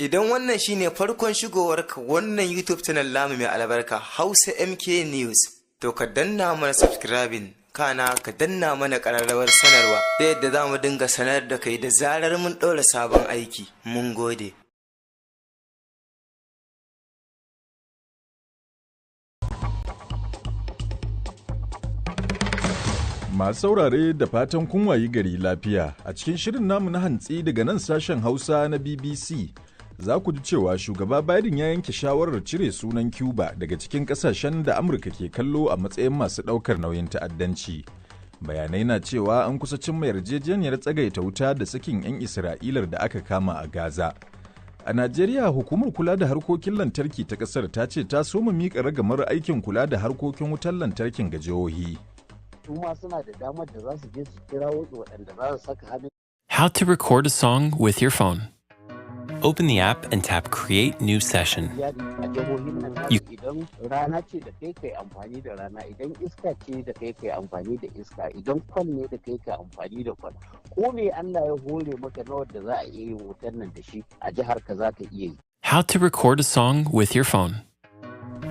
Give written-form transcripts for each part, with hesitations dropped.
Idan wannan shine farkon shigowarka wannan YouTube channel namu mai albarka Hausa MK News, to ka danna mana subscribing, kana ka danna mana ƙararrawar sanarwa ta yadda za mu dinga sanar da kai da zarar mun ɗora sabon aiki. Mun gode. Masu saurare, da fatan kun wayi gari lafiya. A cikin shirin namu na hantsi daga nan sashen Hausa na BBC, za ku ji cewa shugaba Biden ya yanke shawarar cire sunan Cuba daga cikin kasashen da Amurka ke kallo a matsayin masu ɗaukar nauyin ta'addanci. Bayanai na cewa an kusa cimma yarjejeniyar tsagaita wuta da sakin 'yan Isra'ilar da aka kama a Gaza. A Najeriya, hukumar kula da harkokin lantarki ta ƙasar ta ce ta soma miƙa ragamar aikin kula da harkokin wutar lantarkin ga jihohi. Su ma suna da damar da za su je su kirawo waɗanda za su saka hannu. How to record a song with your phone. Open the app and tap Create New Session. Jari a jihohin nan nasu, idan rana ce da kai kai amfani da rana, idan iska ce da kai kai amfani da iska, idan kwal ne da kai kai amfani da kwal, ko me Allah ya hore maka na wanda za a iya yin wutar nan da shi a jihar ka, za ka iya yi. How to record a song with your phone.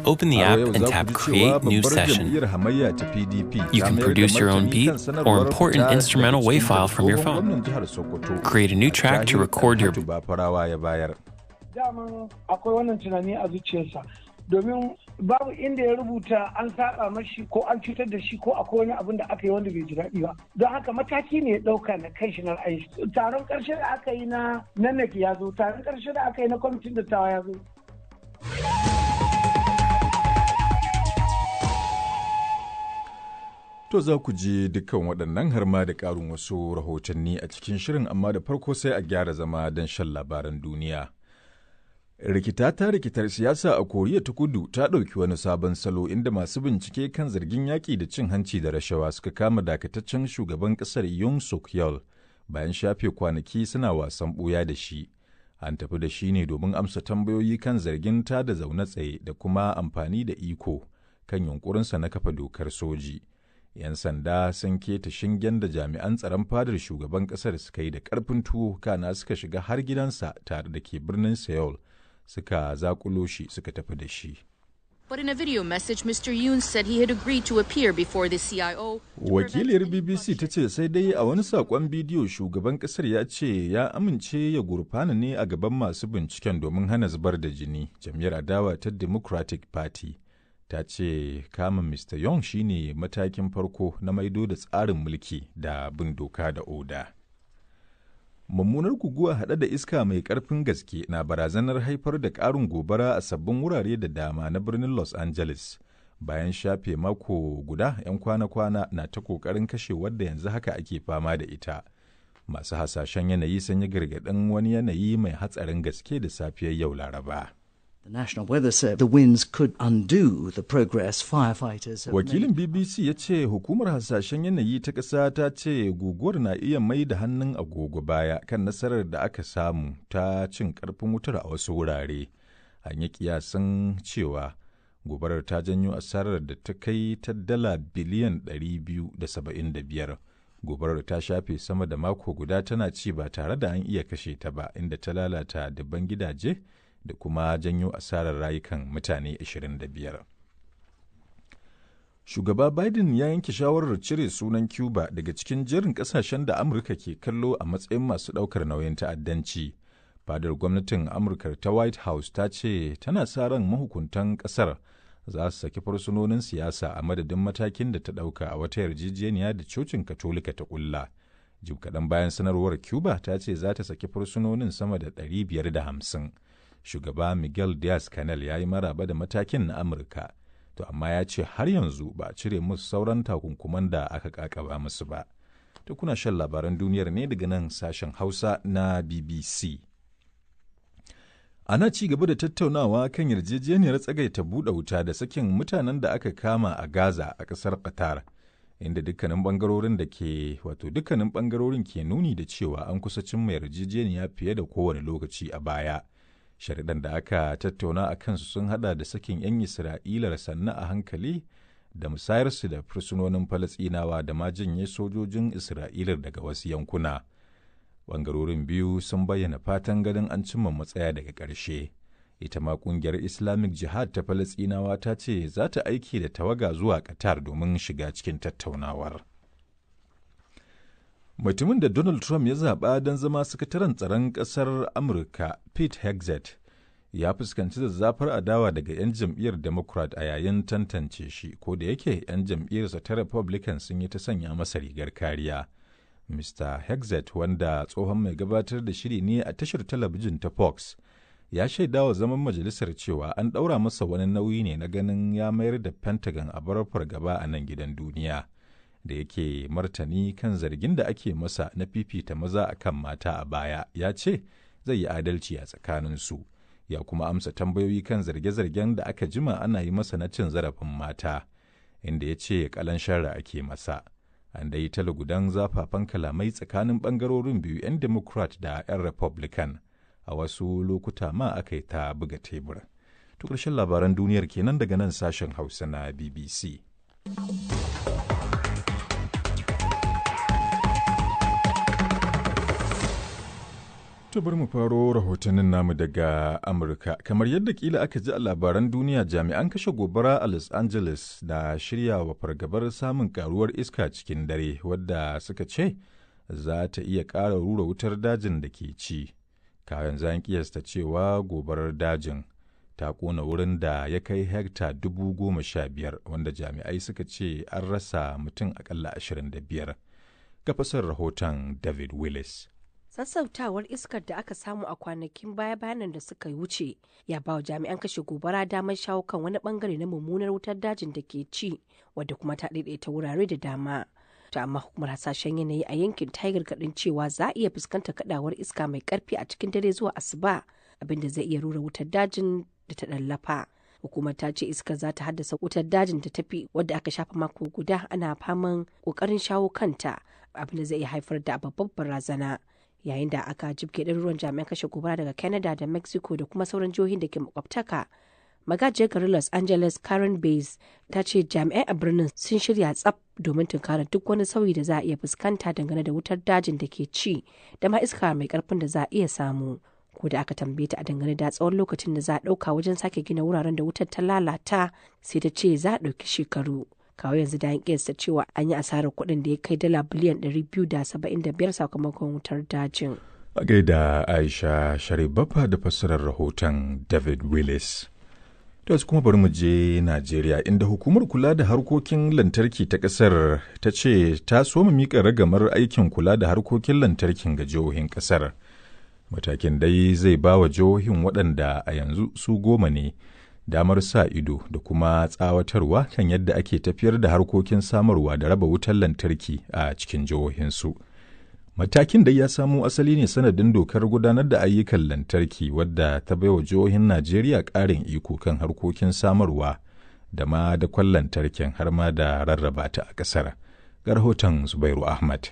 Open the Har app yau and za ku tap ji cewa Create New babbar Session. jam'iyyar hamayya ta PDP You ta can mayar da produce your own martani beat kan or sanarwar import an fita instrumental daga WAV cikin file from your tsohon phone. gwamnan jihar Sokoto, Create a new track to Attahiru record your Dalhatu Bafarawa ya bayar. Daman akwai wannan tunani a zuciyarsa, domin babu inda ya rubuta an saba mashi ko an cutar da shi ko akwai wani abin da aka yi wanda bai ji daɗi ba. Don haka mataki ne ya ɗauka na kai shi na ra'ayi. Taron ƙarshe da aka yi na NEC ya zo, taron ƙarshe da aka yi na kwamitin dattawa ya zo. To, za ku ji dukkan waɗannan har ma da ƙarin wasu rahotanni a cikin shirin, amma da farko sai a gyara zama don shan labaran duniya. Rikita ta rikitar siyasa a Koriya ta Kudu ta ɗauki wani sabon salo, inda masu bincike kan zargin yaƙi da cin hanci da rashawa suka kama dakataccen shugaban ƙasar Yoon Suk Yeol bayan shafe kwanaki suna wasan ɓuya da shi. An tafi da shi ne domin amsa tambayoyi kan zargin ta da zaune tsaye da kuma amfani da iko kan yunkurinsa na kafa dokar soji. 'Yan sanda sun keta shingen da jami'an tsaron fadar shugaban ƙasar suka yi da ƙarfin tuwo, kana suka shiga har gidansa tare da ke birnin Seoul, suka zakulo shi suka tafi da shi. But in a video message, Mr. Yoon said he had agreed to appear before the CIO to prevent Wakiliyar any BBC ta ce sai dai a wani saƙon bidiyo shugaban ƙasar ya ce ya amince ya gurfana ne a gaban masu binciken domin hana zubar da jini. Jam'iyyar adawa ta Democratic Party ta ce kama Mr. Young shine matakin farko na maido da tsarin mulki da bin doka da oda. Mummunar guguwa haɗe da iska mai ƙarfin gaske na barazanar haifar da ƙarin gobara a sabbin wurare da dama na birnin Los Angeles. Bayan shafe mako guda 'yan kwana-kwana na ta ƙoƙarin kashe wadda yanzu haka ake fama da ita. Masu hasashen yanayi sun yi gargaɗin wani yanayi mai hatsarin gaske da safiyar yau Laraba. The National Weather Service, the winds could undo the progress firefighters have Wakilin made. BBC ya ce hukumar hasashen yanayi ta ƙasa ta ce guguwar na iya mai da hannun agogo baya kan nasarar da aka samu ta cin ƙarfin wutar a wasu wurare. An yi kiyasin cewa gobarar ta janyo asarar da ta kai ta dala biliyan 275. Gobarar ta shafe sama da mako guda tana ci ba tare da an iya kashe ta ba, inda ta lalata dubban gidaje da kuma janyo asarar rayukan mutane 25. Shugaba Biden ya yanke shawarar cire sunan Cuba daga cikin jerin kasashen da Amurka ke kallo a matsayin masu ɗaukar nauyin ta'addanci. Fadar gwamnatin Amurka ta White House ta ce tana sa ran mahukuntan ƙasar za su saki fursunonin siyasa a madadin matakin da ta ɗauka a wata yarjejeniya da cocin Katolika ta ƙulla. Jim kaɗan bayan sanarwar, Cuba ta ce za ta saki fursunonin sama da 550. Shugaba Miguel Diaz-Canel ya yi maraba da matakin na Amurka, to amma ya ce har yanzu ba a cire musu sauran takunkuman da aka kakaba musu ba. To, kuna shan labaran duniyar ne daga nan sashen Hausa na BBC. Ana ci gaba da tattaunawa kan yarjejeniyar tsagaita buɗe wuta da sakin mutanen da aka kama a Gaza a ƙasar Qatar, inda dukkanin bangarorin da ke wato dukkanin bangarorin ke nuni da cewa an kusa cimma yarjejeniya fiye da kowane lokaci a baya. Sharidan da aka tattauna a kansu sun hada da sakin 'yan Isra'ilar sannu a hankali da musayarsu da fursunonin Falasɗinawa da ma janye sojojin Isra'ilar daga wasu yankuna. Bangarorin biyu sun bayyana fatan ganin an cimma matsaya daga ƙarshe. Ita ma ƙungiyar Islamic Jihad ta Falasɗinawa ta ce za ta aiki da tawaga zuwa Qatar domin shiga cikin tattaunawar. Mutumin da Donald Trump ya zaɓa don zama sakataren tsaron ƙasar Amurka, Pete Hegseth, ya fuskanci zazzafar adawa daga 'yan jam'iyyar Democrat a yayin tantance shi, ko da yake 'yan jam'iyyarsa ta Republican sun yi ta sanya masa rigar kariya. Mr. Hegseth, wanda tsohon mai gabatar da shiri ne a tashar talabijin ta Fox, ya shaidawa zaman majalisar cewa an ɗaura masa wani nauyi ne na ganin ya mayar da Pentagon a bar fargaba a nan gidan duniya. Da yake martani kan zargin da ake masa na fifita maza akan mata a baya, ya ce zai yi adalci a tsakaninsu. Ya kuma amsa tambayoyi kan zarge-zargen da aka jima ana yi masa na cin zarafin mata, inda ya ce kalan shara ake masa. An dai ta lugudan zafafan kalamai tsakanin bangarorin biyu, 'yan Democrat da 'yan Republican. A wasu lokuta ma aka yi ta buga tebur. To, ƙarshen labaran duniyar kenan daga nan sashen Hausa na BBC. To, bari mu faro rahotannin namu daga Amurka. Kamar yadda kila aka ji a labaran duniya, jami'an kashe gobara a Los Angeles da shirya wa fargabar samun karuwar iska cikin dare wadda suka ce za ta iya ƙara rura wutar dajin da ke ci. Kayan zan kiyasta cewa gobarar dajin ta kona wurin da ya kai hekta 15,000, wanda jami'ai suka ce an rasa mutum akalla 25. Ga fasar rahoton David Willis. Sassautawar iskar da aka samu a kwanakin baya-bayanan da suka wuce ya ba wa jami'an kashe gobara damar shawo kan wani bangare na mummunar wutar dajin da ke ci, wadda kuma ta daidaita wurare da dama. To amma hukumar hasashen yanayi a yankin ta yi gargaɗin cewa za a iya fuskantar kadawar iska mai karfi a cikin dare zuwa asuba, abinda zai iya rura wutar dajin da ta ɗallafa. Hukumar ta ce iskar za ta haddasa wutar dajin da tafi wadda aka shafa mako guda ana faman kokarin shawo kanta, abinda zai iya haifar da babbar barazana. Yayin da aka jibge ɗaruruwan jami'an kashe gobara daga Canada da Mexico da kuma sauran jihohin da ke makwabtaka, magajiyar garin Los Angeles Karen Bass ta ce jami'ai a birnin sun shirya tsaf domin tunkarar duk wani sauyi da za a iya fuskanta dangane da wutar dajin da ke ci da ma iska mai karfin da za a iya samu. Ko da aka tambaye ta a dangane da tsawon lokacin da za a ɗauka wajen sake gina wuraren da wutar ta lalata, sai ta ce za a ɗauki shekaru. Kawo yanzu da an kiyasta cewa an yi asarar kuɗin da ya kai dala biliyan 275 sakamakon wutar dajin. A gaida Aisha Sharif Baffa da fassarar rahoton David Willis. To, kuma bari mu je Najeriya, inda hukumar kula da harkokin lantarki ta ƙasar ta ce ta soma miƙa ragamar aikin kula da harkokin lantarkin ga jihohin ƙasar. Matakin dai zai ba wa jihohin, waɗanda a yanzu su 10 ne, damar sa ido da kuma tsawatarwa kan yadda ake tafiyar da harkokin samarwa da raba wutar lantarki a cikin jihohinsu. Matakin da ya samo asali ne sanadin dokar gudanar da ayyukan lantarki, wadda ta baiwa jihohin Najeriya ƙarin iko kan harkokin samarwa da ma dakon lantarkin har ma da rarraba ta a ƙasar. Ga rahoton Zubairu Ahmad.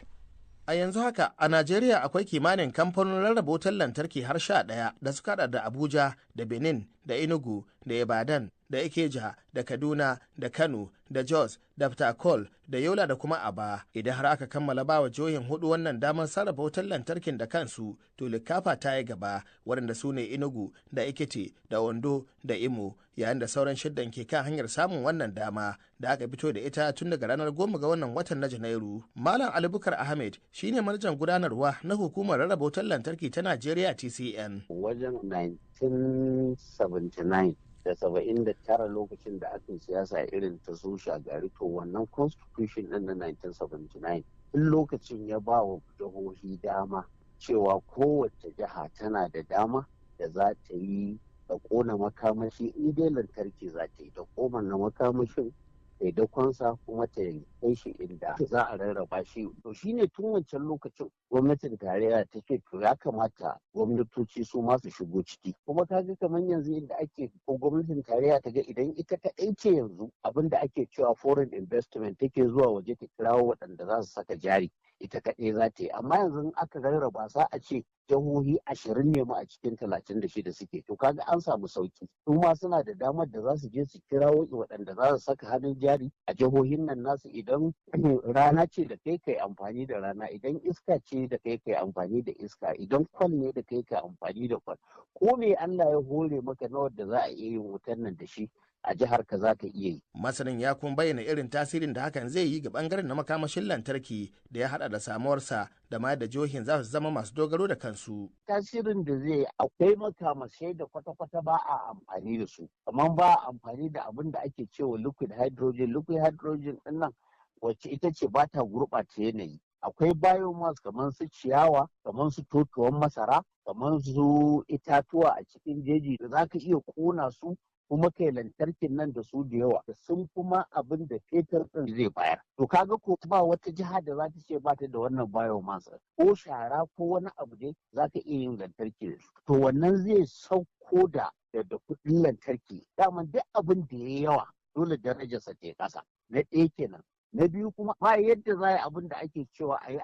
A yanzu haka a Najeriya akwai kimanin kamfanonin rarraba wutar lantarki har 11 da suka hada da Abuja da Benin da Enugu da Ibadan da Ikeja da Kaduna da Kano da Jos da Ftakol da Yola da kuma Aba. Idan har aka kammala bawa jihohin hudu wannan damar sarrafa wutar lantarkin da kansu, to likafa ta yi gaba, waɗanda su ne Enugu da Ekiti da Ondo da Imo, yayin da sauran shiddan ke kan hanyar samun wannan dama da aka fito da ita tun daga ranar 10 ga wannan watan na Janairu. Malam Ali Bukar Ahmed shine manajan gudanarwa na hukumar rarraba wutar lantarki ta Najeriya, TCN. Wajen 1979 da 79, lokacin da aka siyasa irin ta su Shagari, to wannan constitution din na 1979 in lokacin ya ba wa jihohi dama cewa kowace jiha tana da dama da za ta yi da kona makamashi in dai lantarki za ta yi, da koma na makamashin, ta dakonsa, kuma ta kai shi inda za a rarraba shi. To, shine tun wancan lokacin gwamnatin tarayya ta ce to ya kamata gwamnatoci su ma su shigo ciki. Kuma kaga kamar yanzu inda ake ko gwamnatin tarayya ta ga idan ita kaɗai ce yanzu, abin da ake cewa foreign investment, take zuwa waje ta kirawo waɗanda za su saka jari. ita kaɗai za ta yi. Amma yanzu aka rarraba, za a ce jihohi 20 ne ma a cikin 36 suke, to kaga an samu sauki. Su ma suna da damar da za su je su kirawo waɗanda za su saka hannun jari a jihohin nan nasu. Idan rana ce da kai, kai amfani da rana. Idan iska ce da kai, kai amfani da iska. Idan kwal ne da kai, kai amfani da kwal. Ko me Allah ya hore maka na wadda za a iya yin wutar nan da shi a jihar ka, za ka iya yi. Masanin ya kuma bayyana irin tasirin da hakan zai yi ga bangaren na makamashin lantarki da ya hada da samuwarsa da ma da jihohin za su zama masu dogaro da kansu. Tasirin da zai, akwai makamasai da kwata-kwata ba a amfani da su. Kamar ba a amfani da abin da ake cewa liquid hydrogen. Liquid hydrogen din nan, wacce ita ce ba ta gurɓata yanayi. Akwai biomass, kamar su ciyawa, kamar su totuwan masara, kamar su itatuwa a cikin jeji da za ka iya ƙona su kuma kai lantarkin nan da su da yawa, sun kuma abin da fetur ɗin zai bayar. To kaga ko ba wata jiha da za ta ce ba ta da wannan biomass, ko shara ko wani abu dai za ka iya yin lantarki da su. To wannan zai sauko da kuɗin lantarki. Daman duk abin da ya yawa, dole darajarsa ta ƙasa. Na ɗaya kenan. Na biyu kuma, ba yadda za a yi abin da ake cewa a yi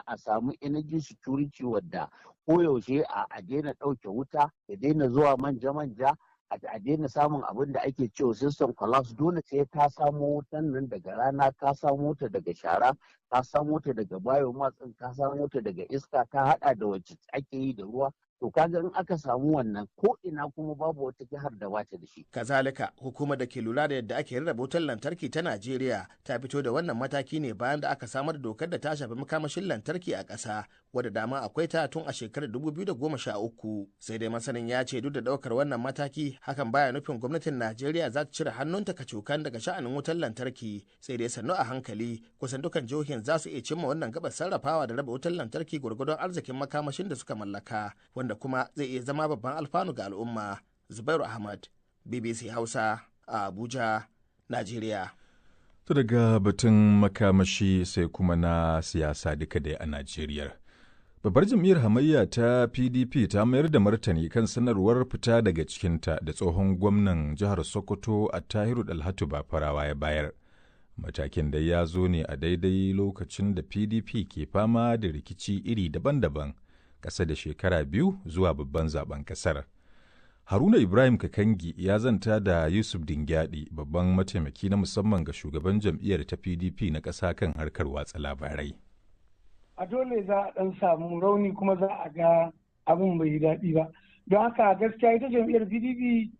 a samu energy security, wadda koyaushe a daina ɗauke wuta, ya daina zuwa manja-manja, a daina samun abin da ake cewa system collapse, dole sai ka samo wutan nan daga rana, ka samo ta daga shara, ka samo ta daga biomass ɗin, ka samo ta daga iska, ka hada da wacce ake yi da ruwa. To kaga in aka samu wannan, ko ina kuma babu wata jihar da bata da shi. Kazalika, hukumar da ke lura da yadda ake rarraba wutar lantarki ta Najeriya ta fito da wannan mataki ne bayan da aka samar da dokar da ta shafi makamashin lantarki a ƙasa, wadda dama akwai ta tun a shekarar 2013. Sai dai masanin ya ce duk da ɗaukar wannan mataki, hakan baya nufin gwamnatin Najeriya za ta cire hannunta kacokan daga sha'anin wutar lantarki, sai dai sannu a hankali kusan dukan jihohin za su iya cimma wannan gabar sarrafawa da raba wutar lantarki gwargwadon arzikin makamashin da suka mallaka, wanda kuma zai iya zama babban alfanu ga al'umma. Zubairu Ahmad, BBC Hausa, a Abuja, Najeriya. To daga batun makamashi sai kuma na siyasa, duka dai a Najeriya. Babbar jam'iyyar hamayya ta PDP ta mayar da martani kan sanarwar fita daga cikinta da tsohon gwamnan jihar Sokoto Attahiru Dalhatu Bafarawa ya bayar. Matakin da ya zo ne a daidai lokacin da PDP ke fama da rikici iri daban-daban, ƙasa da shekara 2 zuwa babban zaben ƙasar. Haruna Ibrahim Kakangi ya zanta da Yusuf Dingyadi, babban mataimaki na musamman ga shugaban jam'iyyar ta PDP na ƙasa kan harkar watsa labarai. A dole za a ɗan samu rauni, kuma za a ga abin bai yi daɗi ba. Don haka gaskiya ita jam'iyyar PDP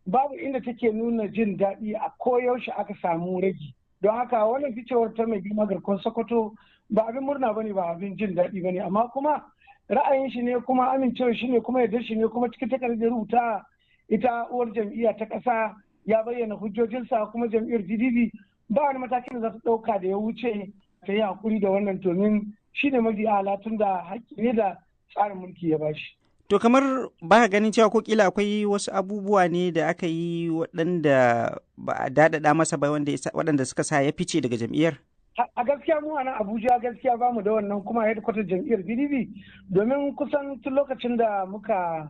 babu inda take nuna jin daɗi a koyaushe aka samu ragi. Don haka wannan ficewar ta mai girma garkon Sokoto ba abin murna bane, ba abin jin daɗi bane, amma kuma ra'ayin shi ne, kuma amincewar shi ne, kuma yardar shi ne. Kuma cikin takardar rubuta ita uwar jam'iyya ta ƙasa ya bayyana hujjojinsa. Kuma jam'iyyar PDP ba wani matakin da za ta ɗauka da ya wuce ta yi hakuri da wannan, domin shi ne mafi ala, tun da haƙƙi ne da tsarin mulki ya bashi. To kamar ba ka ganin cewa ko kila akwai wasu abubuwa ne da aka yi waɗanda ba a daɗaɗa masa ba, waɗanda suka sa ya fice daga jam'iyyar? A gaskiya mu a nan Abuja, gaskiya ba mu da wannan, kuma headquarter jam'iyyar PDP, domin kusan tun lokacin da muka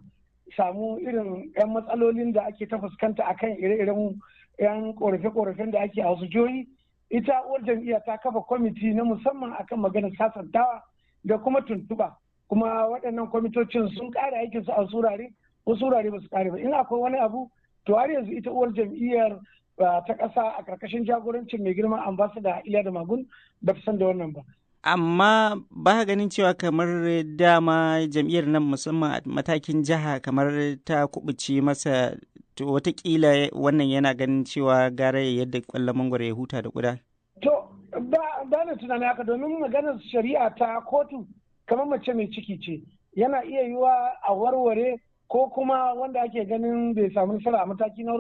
samu irin 'yan matsalolin da ake ta fuskanta akan ire-iren 'yan korafe-korafen da ake a wasu jihohi, ita uwar jam'iyya ta kafa kwamiti na musamman akan maganar sasantawa da kuma tuntuɓa. Kuma waɗannan kwamitocin sun ƙare aikinsu a wasu wurare, wasu wurare ba su ƙare ba. In akwai wani abu, to har yanzu ita uwar jam'iyyar ta ƙasa a ƙarƙashin jagorancin mai girma Ambassador Iliya Damagum ba ta san da wannan ba. Amma ba ganin cewa kamar dama jam'iyyar nan, musamman a matakin jiha, kamar ta kubuce masa, to watakila wannan yana ganin cewa gara ya yadda kwallon mangwaro ya huta da kuda? To ba na tunanin haka, domin maganar shari'a ta kotu kamar mace mai ciki ce, yana iya yiwa a warware, ko kuma wanda ake ganin bai samu nasara a mataki na